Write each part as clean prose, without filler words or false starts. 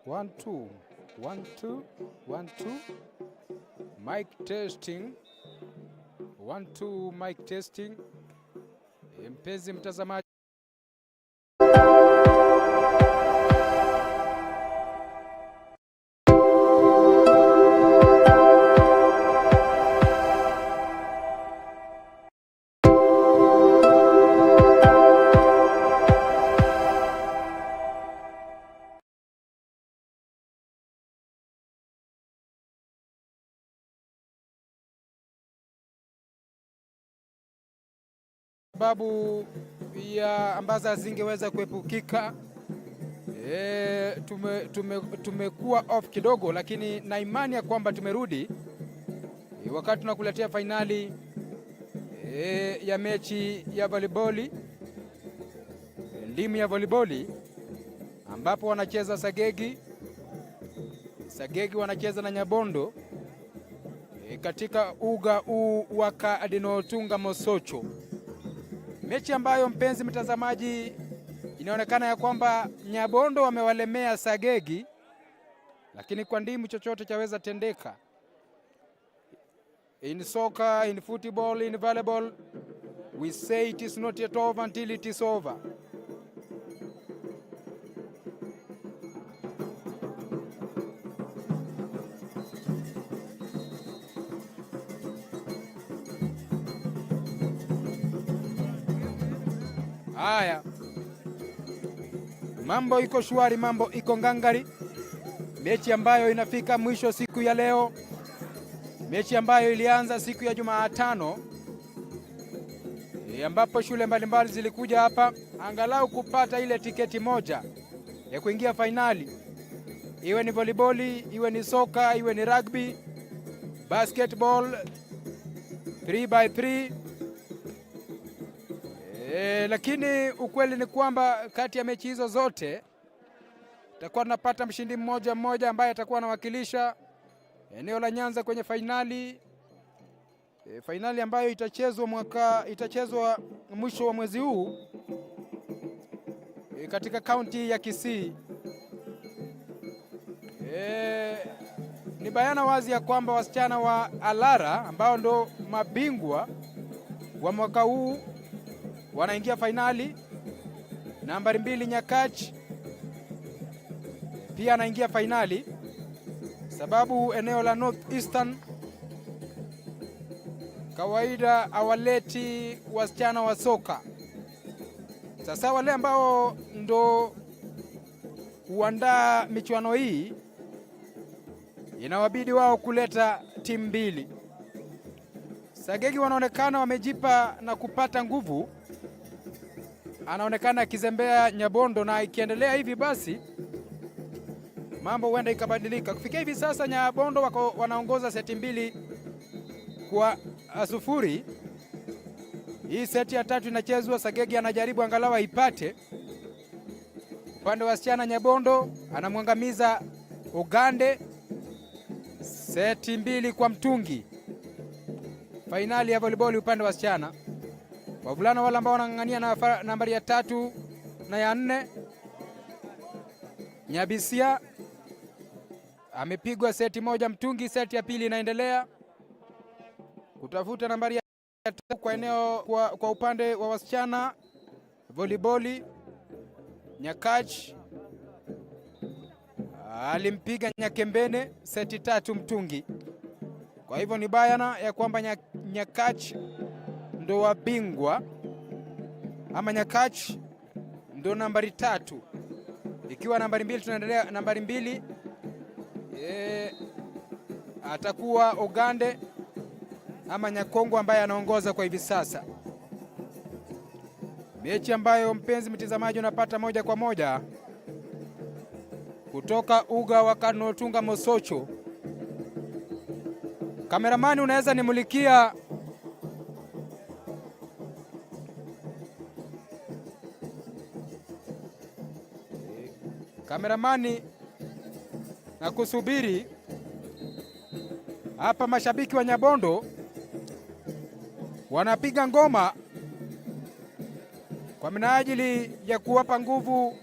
One, two, one, two, one, two. Mic testing. One, two, mic testing. Mpenzi mtazamaji, sababu ya ambazo zingeweza kuepukika. Tumekuwa off kidogo, lakini na imani ya kwamba tumerudi wakati tunakuletea fainali ya mechi ya voliboli, ndimu ya voliboli ambapo wanacheza Sagegi. Sagegi wanacheza na Nyabondo katika uga huu wa Cardinal Tunga Mosocho, mechi ambayo mpenzi mtazamaji, inaonekana ya kwamba Nyabondo wamewalemea Sagegi, lakini kwa ndimu chochote chaweza tendeka. In soccer, in football, in volleyball, we say it is not yet over until it is over. Haya, mambo iko shwari, mambo iko ngangari. Mechi ambayo inafika mwisho siku ya leo, mechi ambayo ilianza siku ya Jumatano ambapo shule mbalimbali zilikuja hapa angalau kupata ile tiketi moja ya kuingia fainali, iwe ni voliboli, iwe ni soka, iwe ni rugby, basketball 3 by 3. Lakini ukweli ni kwamba kati ya mechi hizo zote tutakuwa tunapata mshindi mmoja mmoja ambaye atakuwa anawakilisha eneo la Nyanza kwenye fainali fainali ambayo itachezwa mwisho wa mwezi huu katika kaunti ya Kisii. Ni bayana wazi ya kwamba wasichana wa Alara ambao ndo mabingwa wa mwaka huu wanaingia fainali. Nambari 2 Nyakach pia anaingia fainali, sababu eneo la North Eastern kawaida hawaleti wasichana wa soka. Sasa wale ambao ndo huandaa michuano hii inawabidi wao kuleta timu mbili. Sagegi wanaonekana wamejipa na kupata nguvu, anaonekana akizembea Nyabondo, na ikiendelea hivi basi mambo huenda ikabadilika. Kufikia hivi sasa Nyabondo wako wanaongoza seti 2-0. Hii seti ya tatu inachezwa, Sagegi anajaribu angalau aipate. Upande wa wasichana Nyabondo anamwangamiza Ugande seti 2-0. Fainali ya volleyball upande wa wasichana. Wavulana wale ambao wanang'ang'ania na nambari ya 3 na ya 4, Nyabisia amepigwa seti 1 mtungi, seti ya pili inaendelea kutafuta nambari ya 3 kwa eneo kwa upande wa wasichana volleyball. Nyakach alimpiga Nyakembene seti 3 mtungi. Kwa hivyo ni bayana ya kwamba Nyakach ndo wabingwa ama Nyakach ndo nambari 3, ikiwa nambari 2 tunaendelea nambari 2 atakuwa Ogande ama Nyakongo ambaye anaongoza kwa hivi sasa. Mechi ambayo mpenzi mtazamaji unapata moja kwa moja kutoka uga wa Kanotunga Mosocho. Kameramani, unaweza nimulikia kameramani na kusubiri hapa. Mashabiki wa Nyabondo wanapiga ngoma kwa minajili ya kuwapa nguvu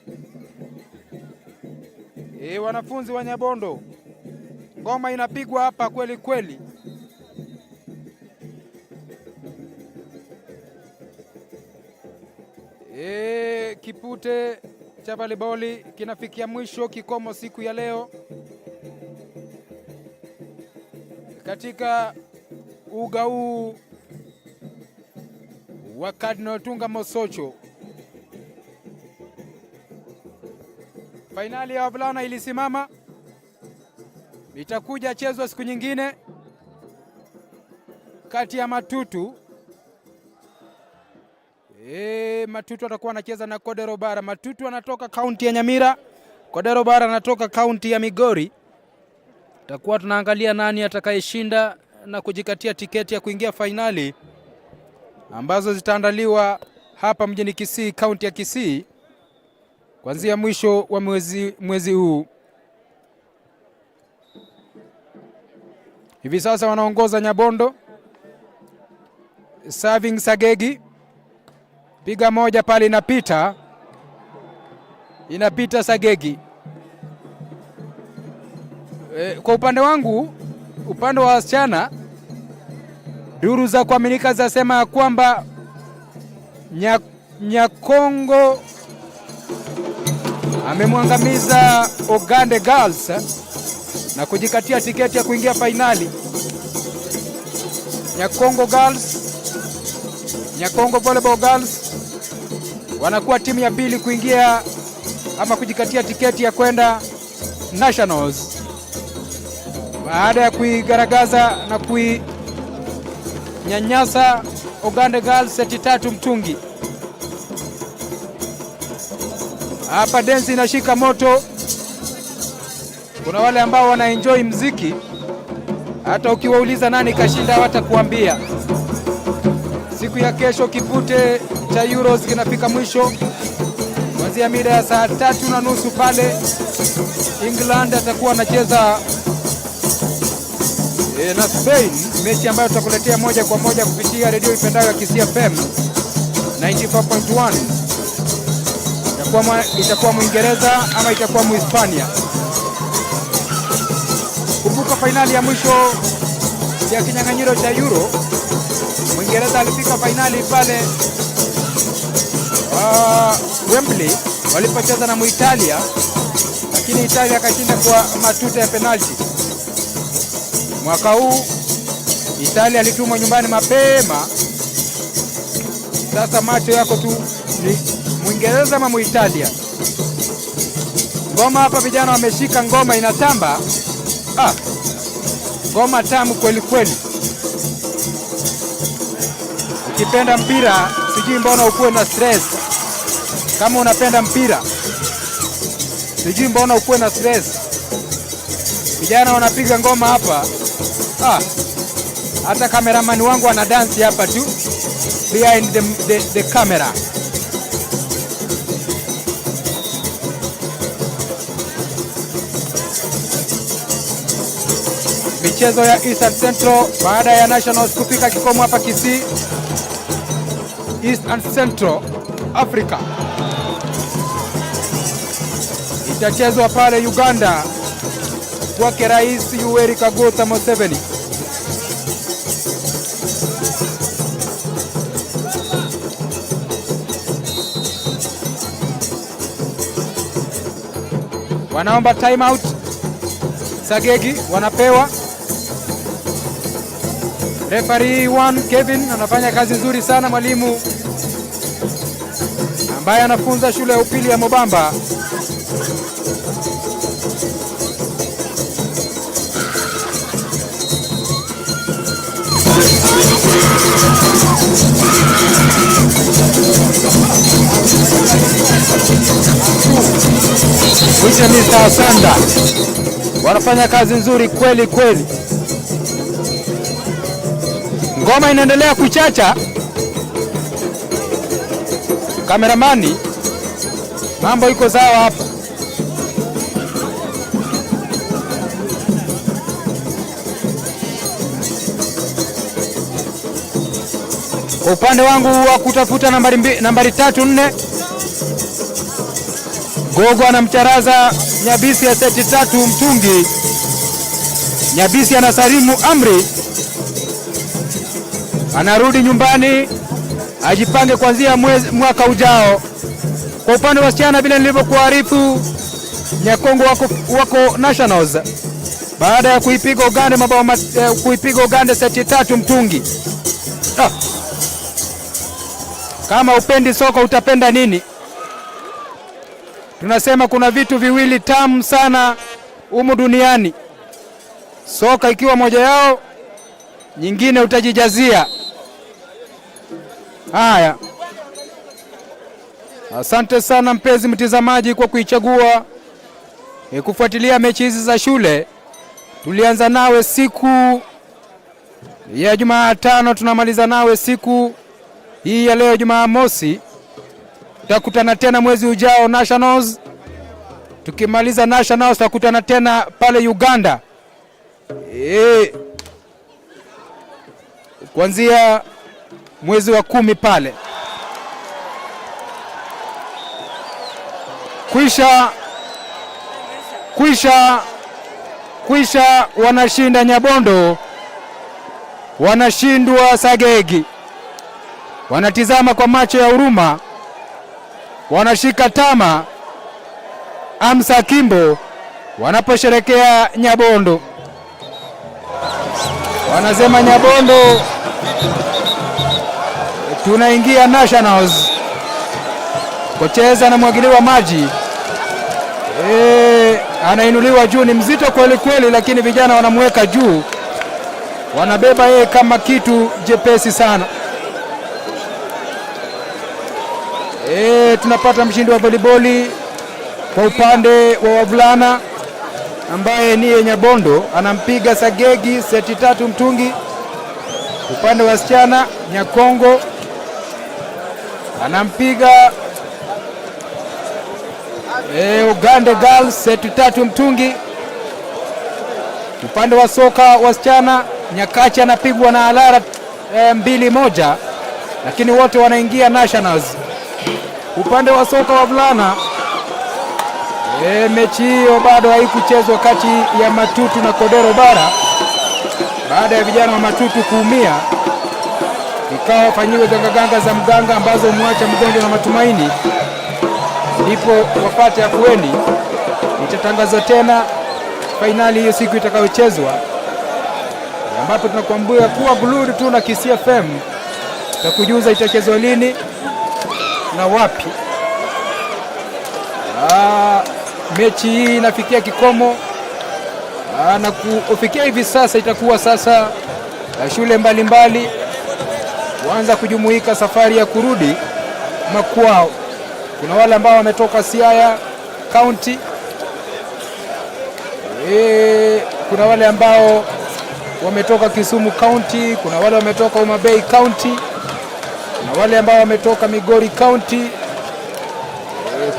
Wanafunzi wa Nyabondo, ngoma inapigwa hapa kweli kweli. Kipute cha volleyball kinafikia mwisho kikomo siku ya leo katika uga huu wa Cardinal Otunga Mosocho. Fainali ya wavulana ilisimama, itakuja chezwa siku nyingine kati ya Matutu. Matutu atakuwa anacheza na Kodero Bara. Matutu anatoka kaunti ya Nyamira, Kodero Bara anatoka kaunti ya Migori. Takuwa tunaangalia nani atakayeshinda na kujikatia tiketi ya kuingia fainali ambazo zitaandaliwa hapa mjini Kisii, kaunti ya Kisii, kuanzia mwisho wa mwezi huu. Hivi sasa wanaongoza Nyabondo, serving Sagegi, piga moja pale, inapita, inapita Sagegi. Kwa upande wangu, upande wa wasichana, duru za kuaminika zasema ya kwamba Nyakongo amemwangamiza Ogande Girls na kujikatia tiketi ya kuingia fainali. Nyakongo Girls, Nyakongo Volleyball Girls wanakuwa timu ya pili kuingia ama kujikatia tiketi ya kwenda Nationals baada ya kuigaragaza na kuinyanyasa Ogande Girls seti 3 mtungi. Hapa densi inashika moto. Kuna wale ambao wana enjoy mziki, hata ukiwauliza nani kashinda hawatakuambia. Siku ya kesho kipute cha Euros kinafika mwisho kuanzia mida ya saa 3:30 pale England atakuwa anacheza na Spain, mechi ambayo tutakuletea moja kwa moja kupitia redio ipendayo ya Kisii FM 94.1. Itakuwa Mwingereza ama itakuwa Muhispania. Kumbuka fainali ya mwisho ya kinyang'anyiro cha Euro, Mwingereza alifika fainali pale Wembley walipocheza na Muitalia, lakini Italia akashinda kwa matuta ya penalti. Mwaka huu Italia alitumwa nyumbani mapema. Sasa macho yako tu ni Mwingereza ama Muitalia. Ngoma hapa vijana wameshika ngoma inatamba. Ngoma tamu kweli kweli. Ukipenda mpira sijui mbona ukuwe na stress. Kama unapenda mpira sijui mbona ukuwe na stress. Vijana wanapiga ngoma hapa. Hata cameraman wangu ana dance hapa tu behind the camera. Michezo ya East and Central baada ya Nationals kufika kikomo hapa Kisii. East and Central Africa itachezwa pale Uganda kwake Rais Yoweri Kaguta Museveni. Wanaomba time out. Sagegi wanapewa. Referee 1 Kevin anafanya kazi nzuri sana, mwalimu ambaye anafunza shule ya upili ya Mobamba. Mwite Mr. Asanda, wanafanya kazi nzuri kweli kweli. Ngoma inaendelea kuchacha. Kameramani, mambo iko sawa hapa. Kwa upande wangu wa kutafuta nambari 3 4, Gogo anamcharaza Nyabisi ya seti 3 mtungi. Nyabisi anasalimu amri, anarudi nyumbani ajipange kuanzia mwaka ujao. Kwa upande wa wasichana, vile nilivyokuarifu, Nyakongo wako Nationals baada ya kuipiga Uganda mabao kuipiga Uganda seti 3 mtungi. Kama upendi soka utapenda nini? Tunasema kuna vitu viwili tamu sana humu duniani, soka ikiwa moja yao, nyingine utajijazia. Haya, asante sana mpenzi mtizamaji kwa kuichagua kufuatilia mechi hizi za shule. Tulianza nawe siku ya Jumatano, tunamaliza nawe siku hii ya leo Jumamosi. Tutakutana tena mwezi ujao Nationals. Tukimaliza Nationals tutakutana tena pale Uganda kuanzia mwezi wa 10 pale. Kwisha kwisha kwisha, wanashinda Nyabondo, wanashindwa Sagegi, wanatizama kwa macho ya huruma, wanashika tama Amsa Kimbo wanaposherekea Nyabondo. Wanasema Nyabondo tunaingia Nationals. Kocheza anamwagiliwa maji, anainuliwa juu, ni mzito kweli kweli, lakini vijana wanamweka juu, wanabeba yeye kama kitu jepesi sana. Tunapata mshindi wa voliboli kwa upande wa wavulana ambaye ni Nyabondo, anampiga Sagegi seti 3 mtungi. Upande wa wasichana Nyakongo anampiga Uganda Girls seti 3 mtungi. Upande wa soka wasichana Nyakachi anapigwa na Alara 2-1, lakini wote wanaingia Nationals. Upande wa soka wavulana mechi hiyo bado haikuchezwa kati ya Matutu na Kodero Bara baada ya vijana wa Matutu kuumia, ikawa wafanyiwe gangaganga za mganga ambazo humwacha mgonjwa na matumaini, ndipo wapate afueni. Itatangazwa tena fainali hiyo siku itakayochezwa, ambapo tunakuambia kuwa glued tu na Kisii FM, tutakujuza itachezwa lini na wapi. Mechi hii inafikia kikomo, na kufikia hivi sasa itakuwa sasa shule mbalimbali kuanza kujumuika safari ya kurudi makwao. Kuna wale ambao wametoka Siaya County, kuna wale ambao wametoka Kisumu County, kuna wale wametoka Homa Bay County, kuna wale ambao wametoka Migori County,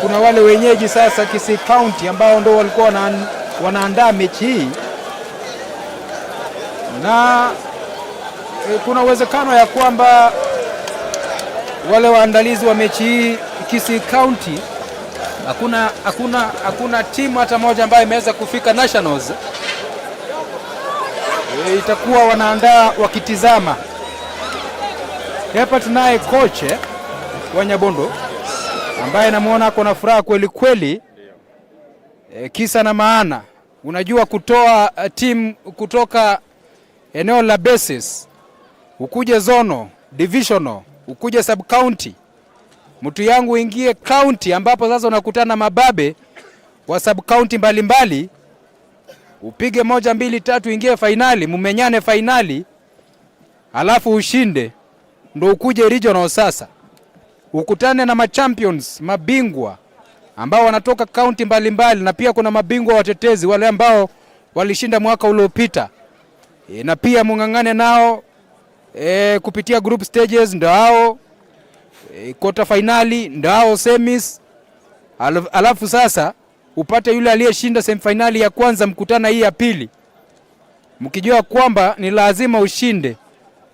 kuna wale wenyeji sasa Kisii County ambao ndio walikuwa wanaandaa mechi hii, na kuna uwezekano ya kwamba wale waandalizi wa mechi hii Kisii County, hakuna timu hata moja ambayo imeweza kufika Nationals. Itakuwa wanaandaa wakitizama. Hapa tunaye kocha wa Nyabondo ambaye namuona ako na furaha kweli kweli. Kisa na maana, unajua kutoa timu kutoka eneo la basis ukuje zono, divisional, ukuje sub county, mtu yangu uingie county ambapo sasa unakutana mababe wa sub county mbalimbali, upige 1 2 3, ingie fainali, mumenyane fainali, alafu ushinde, ndo ukuje regional sasa ukutane na machampions, mabingwa ambao wanatoka county mbalimbali, na pia kuna mabingwa watetezi wale ambao walishinda mwaka uliopita, na pia mung'ang'ane nao kupitia group stages, ndo hao quarter finali, ndo hao semis, alafu sasa upate yule aliyeshinda semifinali ya kwanza, mkutana hii ya pili, mkijua kwamba ni lazima ushinde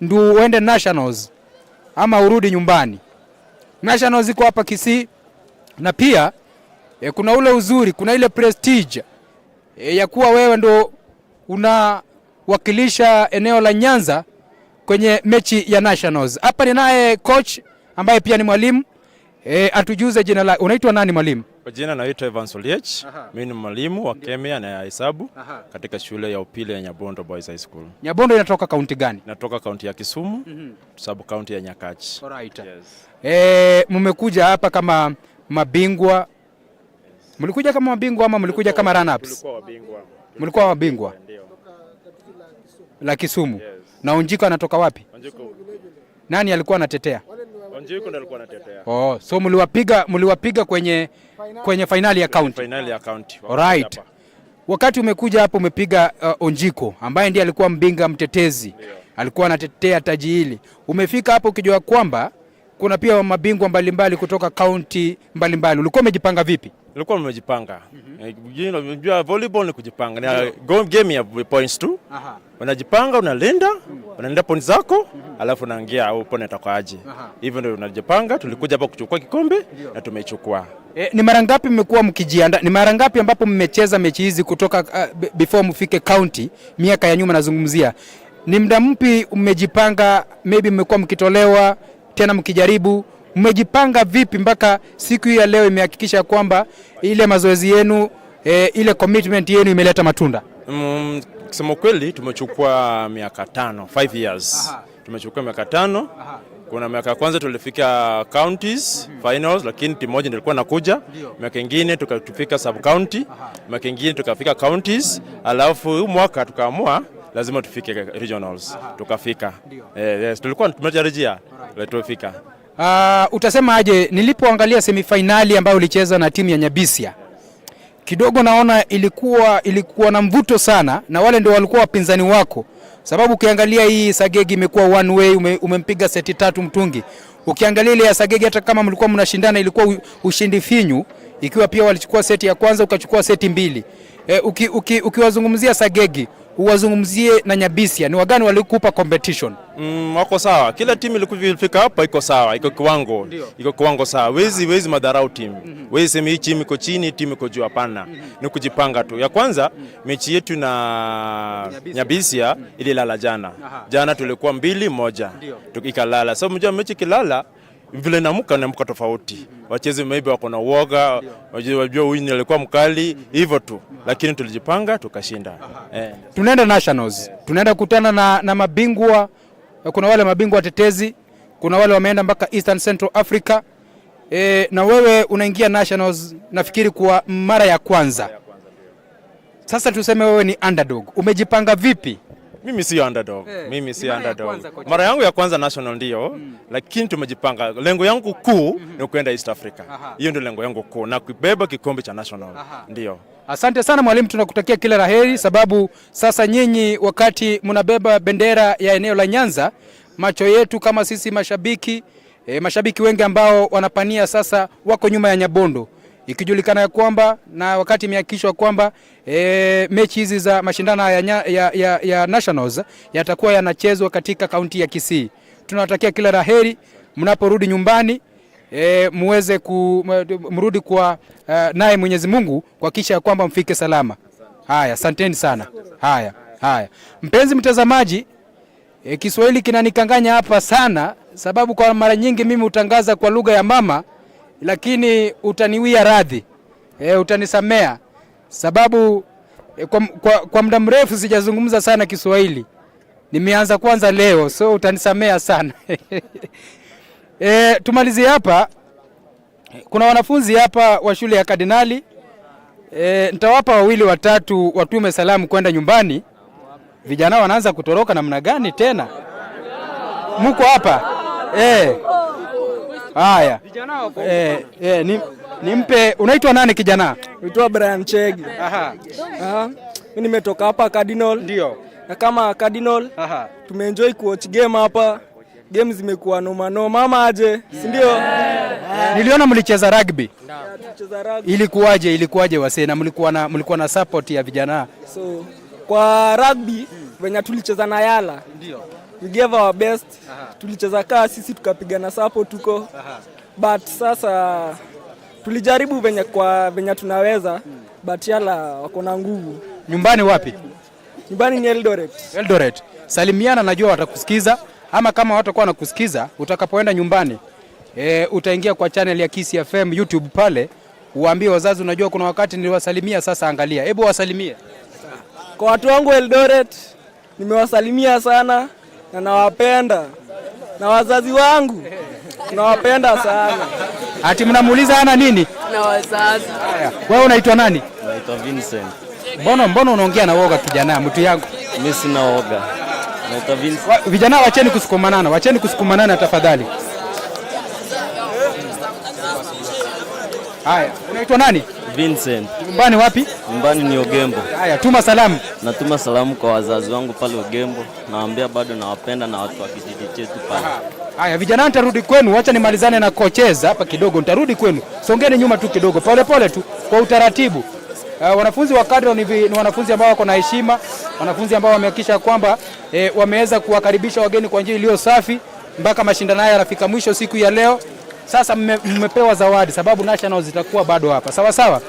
ndio uende Nationals ama urudi nyumbani. Nationals iko hapa Kisii, na pia Kuna ule uzuri, kuna ile prestige ya kuwa wewe ndo unawakilisha eneo la Nyanza kwenye mechi ya Nationals. Hapa ninaye coach ambaye pia ni mwalimu, atujuze jina la. Unaitwa nani, mwalimu? Kwa jina naitwa Evans Oliech. Mimi ni mwalimu wa kemia na ya hesabu katika shule ya upili ya Nyabondo Boys High School. Nyabondo inatoka kaunti gani? Natoka kaunti ya Kisumu, sub county ya Nyakach. Alright. Yes. Mmekuja hapa kama mabingwa. Mlikuja kama mabingwa ama mlikuja kama run-ups? Tulikuwa wabingwa. Mlikuwa mabingwa Ndio. La Kisumu. Yes. Na Onjiko anatoka wapi? Onjiko. Nani alikuwa anatetea? Onjiko ndo alikuwa anatetea. Oh, so mliwapiga kwenye fainali ya county. Finali ya county. Alright. Wakati umekuja hapo umepiga Onjiko ambaye ndiye alikuwa mbinga mtetezi, alikuwa anatetea taji hili. Umefika hapo ukijua kwamba kuna pia mabingwa mbalimbali kutoka kaunti mbalimbali. Ulikuwa umejipanga vipi? Nilikuwa nimejipanga. Unajua volleyball ni kujipanga. Ni game ya points tu. Unajipanga, unalinda, unalinda points zako, alafu unaingia au opponent akoaje. Hivyo ndio unajipanga. Tulikuja hapa kuchukua kikombe na tumeichukua. Ni mara ngapi mmekuwa mkijiandaa? Ni mara ngapi ambapo mmecheza mechi hizi kutoka before mfike county, miaka ya nyuma nazungumzia? Ni muda mpi mmejipanga? Maybe mmekuwa mkitolewa tena mkijaribu, mmejipanga vipi mpaka siku hii ya leo imehakikisha kwamba ile mazoezi yenu, ile commitment yenu imeleta matunda? Kusema kweli tumechukua miaka 5, 5 years. Tumechukua miaka 5. Kuna miaka ya kwanza tulifika counties finals, lakini timu moja ndio ilikuwa nakuja. Miaka ingine tukafika sub county, miaka ingine tukafika counties, alafu huu mwaka tukaamua lazima tufike regionals, tukafika. Yes, tulikuwa tumetarajia tufika. Utasema aje nilipoangalia semifinali ambayo ulicheza na timu ya Nyabisia, kidogo naona ilikuwa na mvuto sana, na wale ndio walikuwa wapinzani wako, sababu ukiangalia hii Sagegi imekuwa one way, umempiga seti tatu mtungi. Ukiangalia ile ya Sagegi, hata kama mlikuwa mnashindana, ilikuwa ushindi finyu, ikiwa pia walichukua seti ya kwanza ukachukua seti mbili. E, uki, uki, ukiwazungumzia Sagegi uwazungumzie na Nyabisia, ni wagani walikupa competition? Wako sawa. Kila timu ilifika hapa iko sawa, iko kiwango, iko kiwango sawa. Wezi madharau timu. Wezi sema hii timu iko chini, timu iko juu, hapana. Ni kujipanga tu. Ya kwanza mechi yetu na Nyabisia ililala jana. Jana tulikuwa 2-1. Ikalala. So mjua mechi kilala vile namuka tofauti. Wachezi maybe wako na uoga, wajua huyu alikuwa mkali hivyo tu. Lakini tulijipanga tukashinda. Tunaenda nationals, tunaenda kukutana na mabingwa. Kuna wale mabingwa watetezi, kuna wale wameenda mpaka Eastern Central Africa. Na wewe unaingia nationals nafikiri kwa mara ya kwanza. Sasa tuseme wewe ni underdog, umejipanga vipi? Mimi sio underdog. Mimi ni si mara ya underdog. kwanza kocha. Mara yangu ya kwanza national ndio, lakini tumejipanga. Lengo yangu kuu ni kwenda East Africa. Hiyo ndio lengo yangu kuu na kubeba kikombe cha national. Ndio. Asante sana mwalimu, tunakutakia kila la heri, sababu sasa nyinyi wakati mnabeba bendera ya eneo la Nyanza, macho yetu kama sisi mashabiki, mashabiki wengi ambao wanapania sasa wako nyuma ya Nyabondo, ikijulikana ya kwamba na wakati imehakikishwa kwamba mechi hizi za mashindano ya nationals yatakuwa yanachezwa katika kaunti ya Kisii. Tunawatakia kila la heri mnaporudi nyumbani, muweze mrudi kwa naye Mwenyezi Mungu kuhakikisha kwamba mfike salama. Haya, asanteni sana. Haya, haya. Mpenzi mtazamaji, Kiswahili kinanikanganya hapa sana, sababu kwa mara nyingi mimi hutangaza kwa lugha ya mama, lakini utaniwia radhi, utanisamea sababu kwa muda mrefu sijazungumza sana Kiswahili. Nimeanza kwanza leo, so utanisamea sana. Tumalizie hapa. Kuna wanafunzi hapa wa shule ya Kardinali. Nitawapa wawili watatu watume salamu kwenda nyumbani. Vijana wanaanza kutoroka namna gani tena? Muko hapa? Haya. Nimpe, unaitwa nani kijana? Naitwa Brian Chegi. Aha. Mimi nimetoka hapa Cardinal. Ndio. Na kama Cardinal tumeenjoy kuwatch game hapa. Game zimekuwa noma noma ama aje, si ndio? Niliona mlicheza rugby. Tulicheza rugby. Ilikuwaje, ilikuwaje wasee, na mlikuwa na support ya vijana? So kwa rugby venye tulicheza na Yala. Ndio. We gave our best. Tulicheza kaa sisi tukapigana support huko. But sasa Tulijaribu venye kwa venye tunaweza, but Yala wako na nguvu. Nyumbani wapi? Nyumbani ni Eldoret. Eldoret. Salimiana, najua watakusikiza, ama kama watakuwa wanakusikiza, utakapoenda nyumbani utaingia kwa channel ya Kisii FM YouTube pale, uwaambie wazazi, unajua kuna wakati niliwasalimia, sasa angalia. Hebu wasalimie. Kwa watu wangu Eldoret, nimewasalimia sana na nawapenda, na wazazi wangu nawapenda sana. Ati mnamuuliza ana nini? Na wazazi. Haya, wewe unaitwa nani? Naitwa Vincent. Mbona unaongea na woga kijana, mtu yangu? Mimi sina woga. Naitwa Vincent. Vijana wacheni kusukumanana, wacheni kusukumanana tafadhali. Haya, unaitwa nani? Vincent. Nyumbani wapi? Nyumbani ni Ogembo. Haya, tuma salamu. Natuma salamu kwa wazazi wangu pale Ogembo. Nawaambia bado nawapenda na watu wa kijiji chetu pale. Haya, vijana, nitarudi kwenu, wacha nimalizane na kocheza hapa kidogo, nitarudi kwenu. Songeni nyuma tu kidogo, pole pole tu, kwa utaratibu. Wanafunzi wa Cardinal ni wanafunzi ambao wako na heshima, wanafunzi ambao wamehakikisha kwamba wameweza kuwakaribisha wageni kwa njia iliyo safi mpaka mashindano haya yanafika mwisho siku ya leo. Sasa mmepewa zawadi sababu nationals zitakuwa bado hapa. Sawa sawa.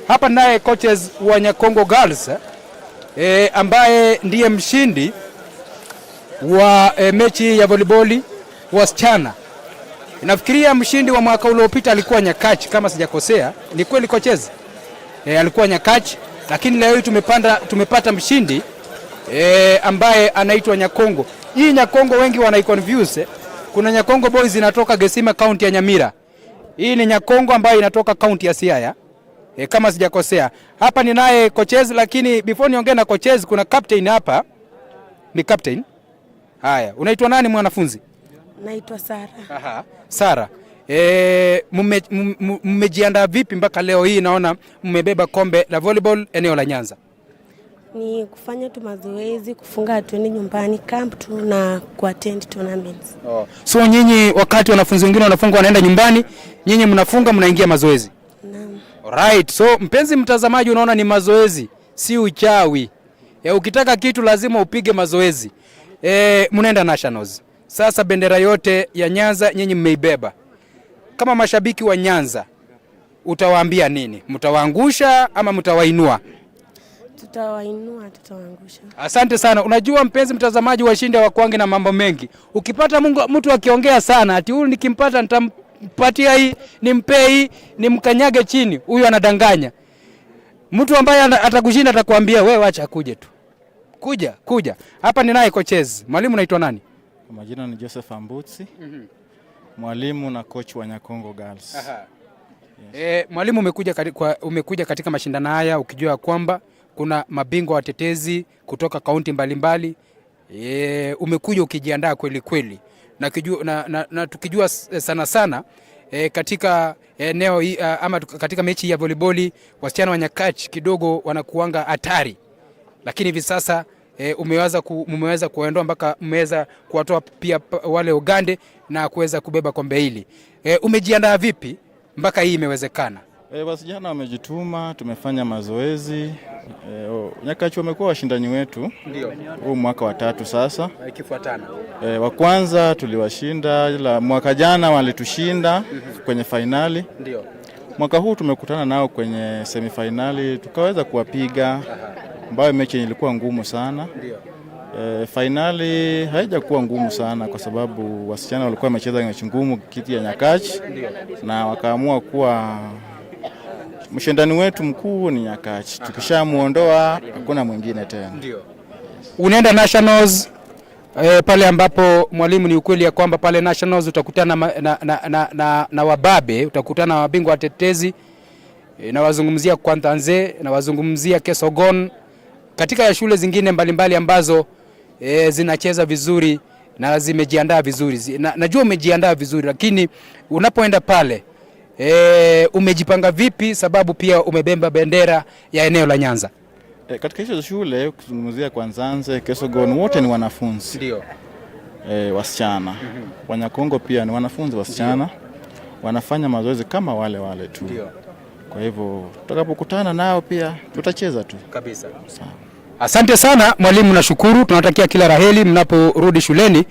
Hapa naye coaches wa Nyakongo Girls ambaye ndiye mshindi wa mechi ya volleyball wasichana. Nafikiria mshindi wa mwaka uliopita alikuwa Nyakach kama sijakosea. Ni kweli coaches? Alikuwa Nyakach, lakini leo hii tumepata mshindi ambaye anaitwa Nyakongo. Hii Nyakongo wengi wanaiconfuse. Kuna Nyakongo Boys inatoka Gesima County ya Nyamira. Hii ni Nyakongo ambayo inatoka county ya Siaya. Kama sijakosea. Hapa ninaye coaches, lakini before niongee na coaches kuna captain hapa. Ni captain. Haya, unaitwa nani mwanafunzi? Naitwa Sara. Aha. Sara, mmejiandaa vipi mpaka leo hii naona mmebeba kombe la volleyball eneo la Nyanza? Ni kufanya tu mazoezi, kufunga hatuendi nyumbani, camp tu na kuattend tournaments. Oh. So nyinyi wakati wanafunzi wengine wanafunga wanaenda nyumbani, nyinyi mnafunga mnaingia mazoezi. Naam. Alright, so mpenzi mtazamaji, unaona ni mazoezi, si uchawi. Ukitaka kitu lazima upige mazoezi. Mnaenda nationals. Sasa bendera yote ya Nyanza nyinyi mmeibeba. Kama mashabiki wa Nyanza utawaambia nini? Mtawaangusha ama mtawainua? Tutawainua, tutawaangusha. Asante sana. Unajua mpenzi mtazamaji, washindi hawakuangi na mambo mengi. Ukipata Mungu, mtu akiongea sana ati huyu nikimpata nitampatia hii, nimpe hii, nimkanyage chini, huyu anadanganya. Mtu ambaye atakushinda atakwambia wewe acha akuje tu. Kuja, kuja. Hapa ninaye coaches. Mwalimu unaitwa nani? Kwa majina ni Joseph Ambutsi, mwalimu na coach wa Nyakongo Girls. Yes. Mwalimu umekuja katika mashindano haya ukijua kwamba kuna mabingwa watetezi kutoka kaunti mbalimbali. Umekuja ukijiandaa kweli kweli na tukijua sana sana katika eneo ama katika mechi ya volleyball wasichana wa Nyakach kidogo wanakuanga hatari, lakini hivi sasa mmeweza kuwaondoa mpaka mmeweza kuwatoa pia wale Ugande na kuweza kubeba kombe hili. Umejiandaa vipi mpaka hii imewezekana? Wasichana wamejituma, tumefanya mazoezi. Nyakach wamekuwa washindani wetu huu mwaka wa 3 sasa. Ikifuatana. Wa kwanza tuliwashinda, ila mwaka jana walitushinda kwenye fainali. Ndio. Mwaka huu tumekutana nao kwenye semifinali tukaweza kuwapiga, ambayo mechi ilikuwa ngumu sana. Ndio. Fainali haijakuwa ngumu sana kwa sababu wasichana walikuwa wamecheza mechi ngumu kiti ya Nyakach na wakaamua kuwa mshindani wetu mkuu ni Nyakach. Tukishamuondoa hakuna mwingine tena. Ndio. Unaenda nationals pale ambapo mwalimu, ni ukweli ya kwamba pale nationals utakutana na wababe, utakutana na mabingwa watetezi, nawazungumzia Kwantanze, nawazungumzia Kesogon, katika ya shule zingine mbalimbali ambazo zinacheza vizuri na zimejiandaa vizuri. Najua umejiandaa vizuri, lakini unapoenda pale umejipanga vipi, sababu pia umebeba bendera ya eneo la Nyanza? Katika hizo shule ukizungumzia Kwanzanze, Kesogon wote ni wanafunzi. Ndio. Wasichana. Wanyakongo pia ni wanafunzi wasichana. Wanafanya mazoezi kama wale wale tu. Ndio. Kwa hivyo tutakapokutana nao pia tutacheza tu. Kabisa. Sawa. Asante sana mwalimu, nashukuru. Tunatakia kila raheli mnaporudi shuleni.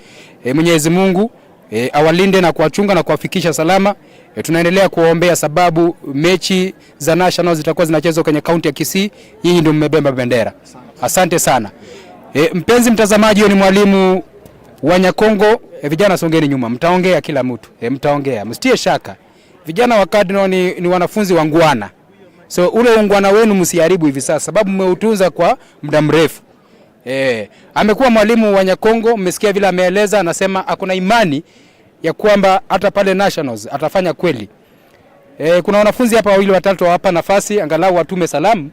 Mwenyezi Mungu Awalinde na kuwachunga na kuwafikisha salama. Tunaendelea kuwaombea sababu mechi za national zitakuwa zinachezwa kwenye kaunti ya Kisii. Nyinyi ndio mmebeba bendera. Asante sana. Mpenzi mtazamaji, huyo ni mwalimu wa Nyakongo. Vijana songeni nyuma, mtaongea kila mtu. Mtaongea, msitie shaka. Vijana wa Cardinal ni wanafunzi wangwana, so ule ungwana wenu msiharibu hivi sasa, sababu mmeutunza kwa muda mrefu. Amekuwa mwalimu wa Nyakongo, mmesikia vile ameeleza, anasema akona imani ya kwamba hata pale nationals atafanya kweli. Kuna wanafunzi hapa wawili watatu hapa nafasi angalau watume salamu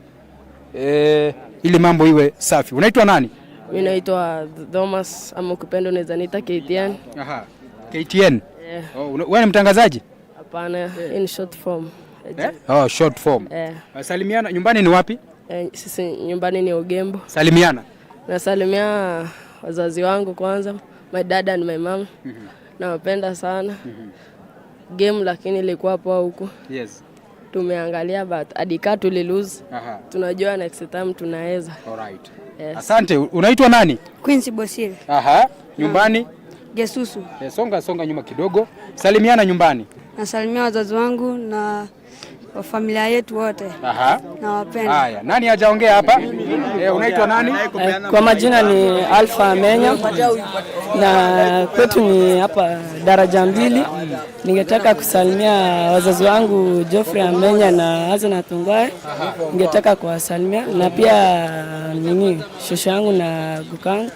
ili mambo iwe safi. Unaitwa nani? Mimi naitwa Thomas ama ukipenda unaweza niita KTN. Aha. KTN. Eh. Oh, wewe ni mtangazaji? Hapana, in short form. Eh? Oh, short form. Eh. Salimiana, nyumbani ni wapi? Sisi nyumbani ni Ogembo. Salimiana. Nasalimia wazazi wangu kwanza, my dad and my mom. Nawapenda sana. Game lakini ilikuwa poa huku. Tumeangalia but adika tuli lose. Tunajua next time tunaweza. Alright. Yes. Asante. Unaitwa nani? Quincy Bosire. Aha. Nyumbani? Gesusu. Songa songa nyuma kidogo. Salimiana nyumbani. Nasalimia wazazi wangu na familia yetu wote. Aha. Nawapenda. Haya, nani hajaongea hapa? Unaitwa nani? Kwa majina ni Alpha Amenya na kwetu ni hapa daraja 2. Ningetaka kusalimia wazazi wangu Geoffrey Amenya na Azna Tungae. Ningetaka kuwasalimia na pia nini shosho yangu na gukangu.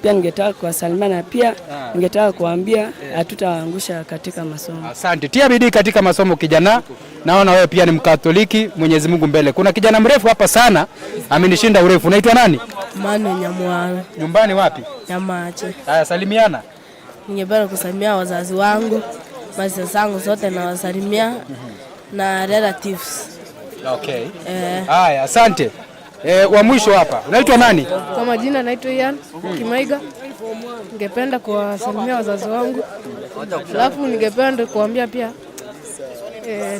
Pia ningetaka kuwasalimia na pia ningetaka kuambia hatutawaangusha katika masomo. Asante. Tia bidii katika masomo kijana. Naona wewe pia ni Mkatoliki, Mwenyezi Mungu mbele. Kuna kijana mrefu hapa sana, amenishinda urefu. Unaitwa nani? Manu Nyamwara. Nyumbani wapi? Nyamache. Haya, salimiana. Ningependa kusalimia wazazi wangu, masista zangu zote nawasalimia na relatives. Okay. Haya, asante. Wa mwisho hapa. Unaitwa nani? Kwa majina naitwa Ian Kimaiga. Ningependa kuwasalimia wazazi wangu. Alafu ningependa kuambia pia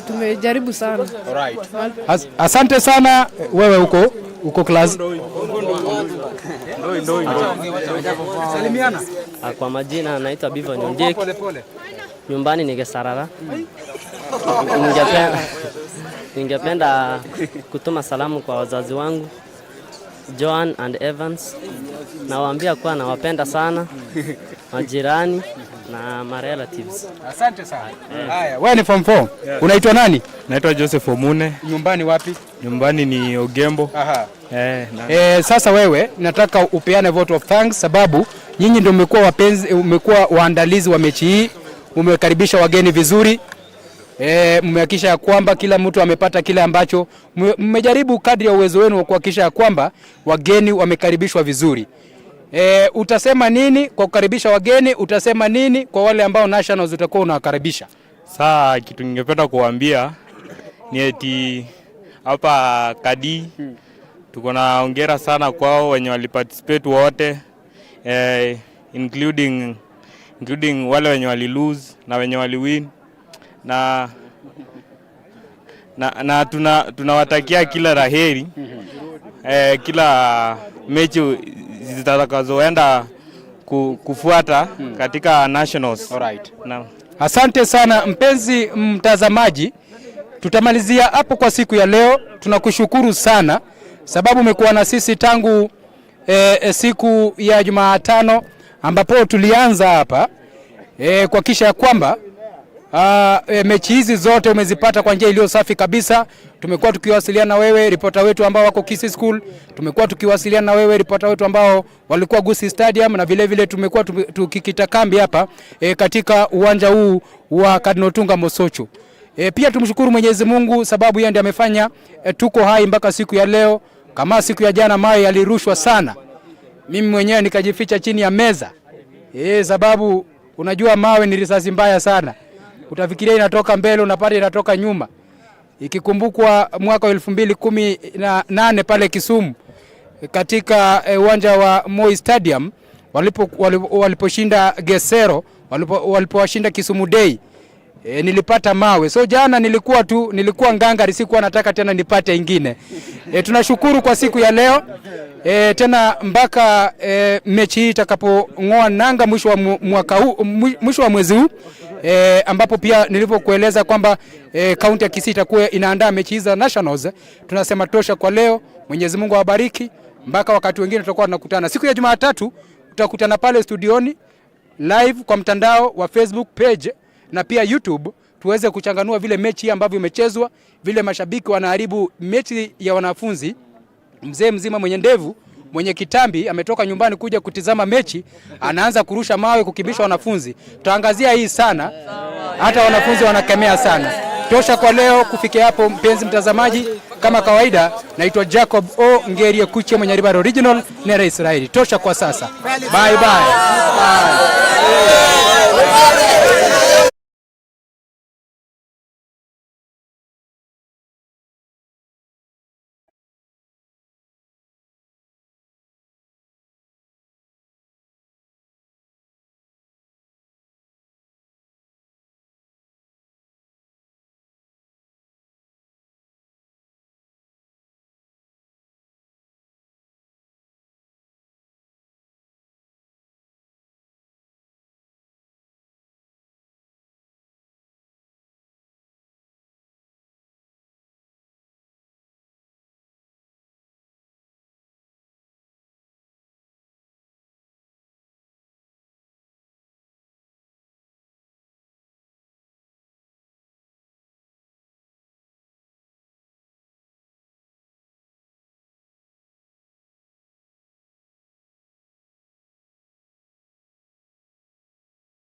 tumejaribu sana. Alright. Asante sana. Wewe uko class. Salimiana. Kwa majina naitwa Bivo Nyonjeki. Pole pole. Nyumbani ni Gesarara. Ningependa kutuma salamu kwa wazazi wangu Joan and Evans. Nawaambia kuwa nawapenda sana, majirani na ma relatives. Asante sana. Haya, wewe ni form 4. Yeah. Unaitwa nani? Naitwa Joseph Omune. Nyumbani wapi? Nyumbani ni Ogembo. Aha. Sasa wewe nataka upeane vote of thanks sababu nyinyi ndio mmekuwa wapenzi, mmekuwa waandalizi wa mechi hii, umekaribisha wageni vizuri. Mmehakikisha ya kwamba kila mtu amepata kile ambacho mmejaribu kadri ya uwezo wenu wa kuhakikisha ya kwamba wageni wamekaribishwa vizuri. Utasema nini kwa kukaribisha wageni? Utasema nini kwa wale ambao nationals utakuwa unawakaribisha? Saa kitu ningependa kuambia ni eti hapa Kadi tuko na hongera sana kwao wenye waliparticipate wote, including wale wenye wali lose na wenye wali win na tunawatakia kila laheri kila mechi zitakazoenda kufuata katika nationals. Alright. Naam. Asante sana mpenzi mtazamaji, tutamalizia hapo kwa siku ya leo. Tunakushukuru sana sababu umekuwa na sisi tangu siku ya Jumatano ambapo tulianza hapa kuhakikisha ya kwamba mechi hizi zote umezipata kwa njia iliyo safi kabisa. Tumekuwa tukiwasiliana na wewe ripota wetu ambao wako Kisii School, tumekuwa tukiwasiliana na wewe ripota wetu ambao walikuwa Gusii Stadium, na vile vile tumekuwa tukikita kambi hapa katika uwanja huu wa Cardinal Otunga Mosocho. Pia tumshukuru Mwenyezi Mungu sababu yeye ndiye amefanya tuko hai mpaka siku ya leo. Kama siku ya jana mawe yalirushwa sana, mimi mwenyewe nikajificha chini ya meza sababu unajua mawe ni risasi mbaya sana. Utafikiria inatoka mbele, unapata inatoka nyuma. Ikikumbukwa mwaka wa 2018 pale Kisumu katika uwanja wa Moi Stadium waliposhinda Gesero, walipowashinda Kisumu Day Nilipata mawe. So jana nilikuwa ngangari, sikuwa nataka tena nipate ingine. Tunashukuru kwa siku ya leo. Tena mpaka mechi hii itakapong'oa nanga mwisho wa mwaka huu, mwisho wa mwezi huu, ambapo pia nilivyokueleza kwamba kaunti ya Kisii itakuwa inaandaa mechi hizi za nationals. Tunasema tosha kwa leo. Mwenyezi Mungu awabariki mpaka wakati wengine tutakuwa tunakutana siku ya Jumatatu, tutakutana pale studioni live kwa mtandao wa Facebook page na pia YouTube, tuweze kuchanganua vile mechi hii ambavyo imechezwa, vile mashabiki wanaharibu mechi ya wanafunzi. Mzee mzima mwenye ndevu, mwenye kitambi ametoka nyumbani kuja kutizama mechi, anaanza kurusha mawe kukimbisha wanafunzi. Tutaangazia hii sana, hata wanafunzi wanakemea sana. Tosha kwa leo kufikia hapo, mpenzi mtazamaji, kama kawaida, naitwa Jacob O Ngerie Kuche mwenye River Original Nere Israeli. Tosha kwa sasa, bye bye. Bye.